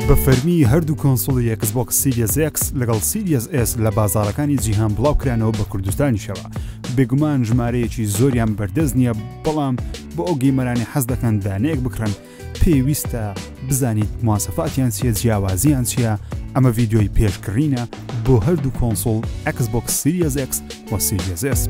بە فەرمی هەردوو console ی Xbox Series X لەگەڵ Series S لە بازاڕەکانی جیهان بڵاوکرانەوە بە کوردستانیشەوە. بێگومان ژمارەیەکی زۆریان بەردەست نییە، بەڵام بۆ ئەو gamer انی حەز دەکەن دانەیەک بکڕن پێویستە بزانیت مواسەفاتیان چییە جیاوازیان چییە ئەمە ڤیدیۆی پێشکڕینە بۆ هەردوو console Xbox Series X و Series S.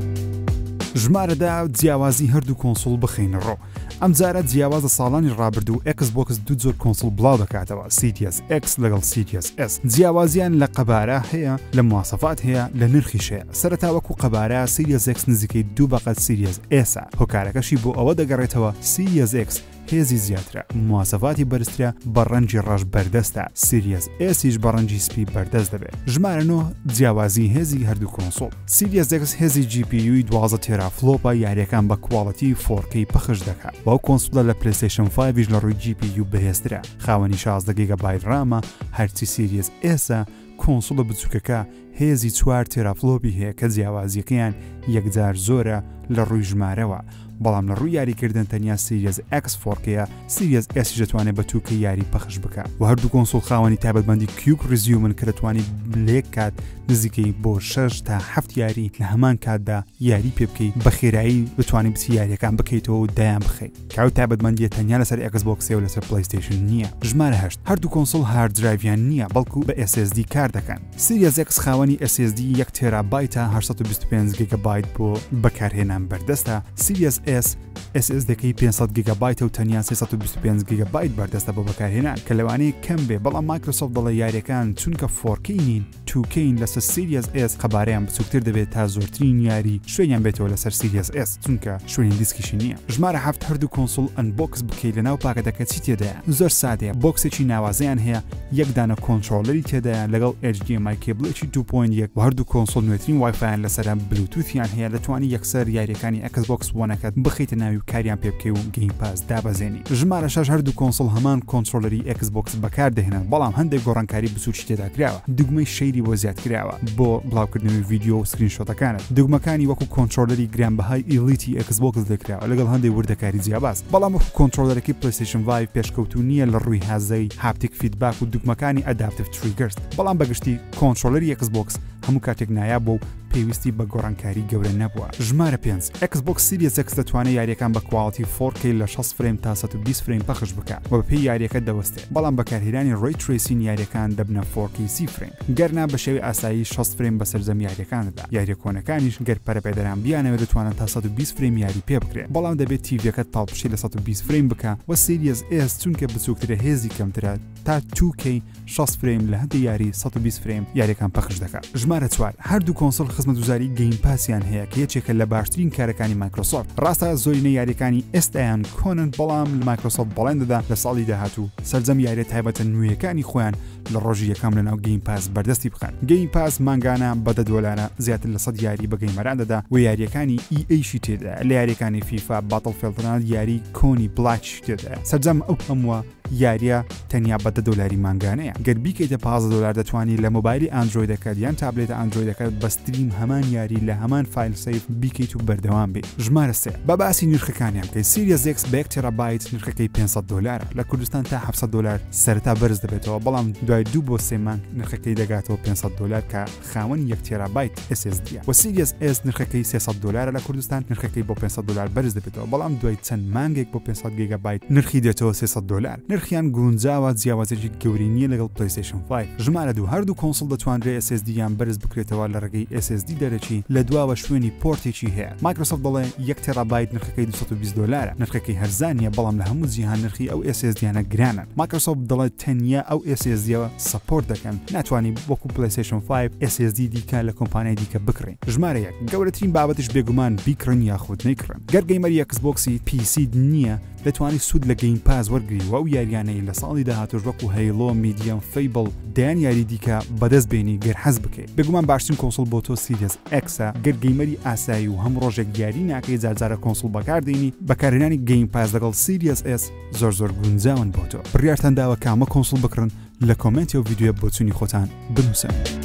ژمارەدا جیاوازی هەردوو console بخەینە ڕۆ. ئەمجارە جیاواز لە ساڵانی ڕابردوو Xbox دوو جۆر console بڵاو دەکاتەوە Series X لەگەڵ Series S جیاوازیان لە قەبارە هەیە لە مواسەفات هەیە لە نرخیش هەیە سەرەتا وەکو قەبارە Series X نزیکەی دوو بەقەد Series S ە هۆکارەکەشی بۆ ئەوە دەگەڕێتەوە Series X هێزی زیاترە مواسەفاتی بەرزترە بە ڕەنگی ڕەش بەردەستە Series S یش بە ڕەنگی سپی بەردەست دەبێت ژمارە 9 جیاوازی هێزی هەردوو console Series X هێزی GPU ی 12 teraflop ە یاریەکان بە quality 4K پەخش دەکات و ئەو console ە لە PlayStation 5 یش لە ڕووی GPU بەهێزترە خاوەنی 16 گیگابایت RAM ە هەرچی Series S ە console ە بچووکەکە هێزی چوار teraflop ی هەیە کە جیاوازیەکەیان یەکجار زۆرە لە ڕووی ژمارەوە بەڵام لە ڕووی یاریکردن تەنیا Series X 4K یە Series S یش دەتوانێت بە 2K یاری پەخش بکە و هەردوو console خاوەنی تایبەتمەندی Quick Resume ن کە دەتوانیت لە یەک کات نزیکەی بۆ 6 تا 7 یاری لە هەمان کاتدا یاری پێ بکەیت بە خێرایی بتوانانی بچی یاریەکان بکەیتەوە و دایان بخەیت کە ئەو تایبەتمەندیە تەنیا لەسەر Xbox ێ و لەسەر PlayStation نییە. ژمارە هەشت، هەردوو console hard drive یان نییە بەڵکو بە SSD کار دەکەن. Series X خاوەنی SSD یەک تێرابایتە 825 گیگابایت بۆ بەکارهێنان بەردەستە، Series S SSD ەکەی 500 گیگابایتە و تەنیا 325 گیگابایت بەردەستە بۆ بەکارهێنان کە لەوانەیە کەم بێ بەڵام مایکرۆسۆفت دەڵێ یاریەکان چونکە 4K نین 2K ین لەسەر Series S قەبارەیان بچووکتر دەبێت تا زۆرترین یاری شوێنیان بێتەوە لەسەر Series S چونکە شوێنی دیسکیشی نییە. ژمارە حەفت هەردوو console unbox بکەی لەناو پاکەتەکە چی تێدایە زۆر سادەیە box ێکی ناوازەیان هەیە یەک دانە controller ی تێدایە لەگەڵ HDMI cable ێکی 2.1 و هەردوو console نوێترین WiFi یان لەسەرە بلوتوثیان هەیە دەتوانی یەکسەر یاریەکانی Xbox One ەکەت بخەیتە ناوی و کاریان پێ بکەی و Game Pass دابەزێنی. ژمارە شەش هەردوو console هەمان controller ی Xbox بەکاردەهێنن بەڵام هەندێک گۆڕانکاری بچوکی تێدا کراوە دوگمەی share ی بۆ زیاد کراوە بۆ بڵاوکردنەوەی ڤیدیۆ و screenshot ەکانت دوگمەکانی وەکو controller ی گرانبەهای Elite ی Xbox لێکراوە لەگەڵ هەندێک وردەکاری جیاواز بەڵام وەکو controller ەکەی PlayStation 5 پێشکەوتوو نییە لە ڕووی هازەی haptic feedback و دوگمەکانی adaptive triggers بەڵام بەگشتی controller ی Xbox هەموو کاتێک نایاب بووە و پێویستی بە گۆڕانکاری گەورە نەبووە. ژمارە پێنج، Xbox Series X دەتوانێت یارییەکان بە quality 4K لە 60 frame تا 120 frame پەخش بکات و بەپێی یارییەکە دەوەستێت، بەڵام بەکارهێنانی ray tracing یارییەکان دەبنە 4K 30 frame، گەرنا بە شێوەی ئاسایی 60 frame بە سەرجەم یارییەکان دەدا، یارییە کۆنەکانیش گەر پەرەپێدەران بیانەوێت دەتوانن تا 120 frame یاری پێ بکرێت، بەڵام دەبێت TV یەکەت پاڵپشتی لە 120 frame بکا و Series S چونکە بچووکترە هێزی کەمترە تا 2K 60 frame لە هەندێک یاری 120 frame یاریەکان پەخش دەکات. ژمارە چوار، هەردوو console خزمەتگوزاری Game Pass یان هەیە کە یەکێکە لە باشترین کارەکانی مایکرۆسۆفت. ڕاستە زۆرینەی یاریەکانی ئێستایان کۆنن بەڵام مایکرۆسۆفت بەڵێن دەدا لە ساڵی داهاتوو سەرجەم یاریە تایبەتە نوێیەکانی خۆیان لە ڕۆژی یەکەم لەناو Game Pass بەردەستی بخەن. Game Pass مانگانە بە دە دۆلارە زیاتر لە 100 یاری بە gamer ان دەدا و یاریەکانی EA شی تێدایە لە یاریەکانی FIFA، Battlefield تەنانەت یاری کۆنی بلاکیش تێدایە. سەرجەم ئەو هەمووە یاریە تەنیا بە دە دۆلاری مانگانەیە گەر بیکەیتە 15 دۆلار دەتوانی لە مۆبایلی ئەندرۆیدەکەت یان تابلێتە ئەندرۆیدەکەت بە stream هەمان یاری لە هەمان file save بیکەیت و بەردەوام بیت. ژمارە سێ با باسی نرخەکانیان بکەین Series X بە یەک تێرابایت نرخەکەی 500 دۆلارە لە کوردستان تا 700 دۆلار سەرەتا بەرز دەبێتەوە بەڵام دوای دوو بۆ سێ مانگ نرخەکەی دەگاتەوە 500 دۆلار کە خاوەنی یەک تێرابایت SSD یە و Series S نرخەکەی 300 دۆلارە لە کوردستان نرخەکەی بۆ 500 دۆلار بەرز دەبێتەوە بەڵام دوای چەند مانگێک بۆ 500 گیگابایت نرخی دێتەوە 300 دۆلار نرخیان گونجاوە جیاوازێکی گەورەی نییە لەگەڵ PlayStation 5 ژمارە دوو هەردوو console دەتوانرێ SSD یان بەرز بکرێتەوە لە ڕێگەی SSD دەرەکی لە دواوە شوێنی port ێکی هەیە مایکرۆسۆفت دەڵێ یەک تێرابایت نرخەکەی 220 دۆلارە نرخەکەی هەرزان نییە بەڵام لە هەموو جیهان نرخی ئەو SSD یانە گرانن مایکرۆسۆفت دەڵێت تەنیا ئەو SSD یە support دەکەن ناتوانی وەکو PlayStation 5 SSD دیکە لە کۆمپانیای دیکە بکڕین ژمارە یەک گەورەترین بابەتش بێگومان بیکڕن یاخود نەیکڕن گەر gamer ی Xbox ی PC نییە دەتوانی سوود لە Game Pass وەرگری و ئەو یاریانەی لە ساڵی داهاتوش وەکو Halo Medium Fable دەیان یاری دیکە بەدەست بێنی گەر حەز بکەیت بێگومان باشترین console بۆ تۆ Series X ە گەر gamer ی ئاسایی و هەموو ڕۆژێک یاری ناکەی جارجارە console بەکاردێنی بەکارهێنانی Game Pass لەگەڵ Series S زۆر زۆر گونجاون بۆ تۆ بڕیارتان داوە کامە console بکڕن لە کۆمێنتی ئەو ڤیدیۆیە بۆچوونی خۆتان بنووسن.